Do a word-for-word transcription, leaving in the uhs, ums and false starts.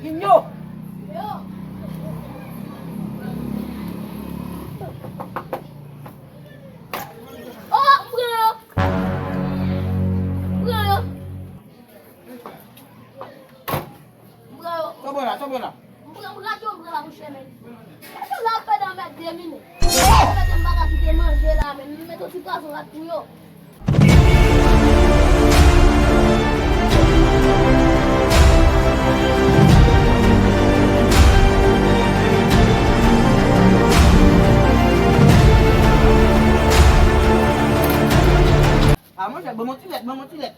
Vin yo. Oh, m pran yo. M pran yo. M pran yo. Sa w pran la, sa w pran la. M pran, m rate yo, m pran la, monchè, men. Sa w la fè nan mèt de minit. Mèt m pa ka kite manje la, men m met yon ti pwazon rat pou yo. Ah, monchè, ban m yon ti lèt, ban m yon ti lèt.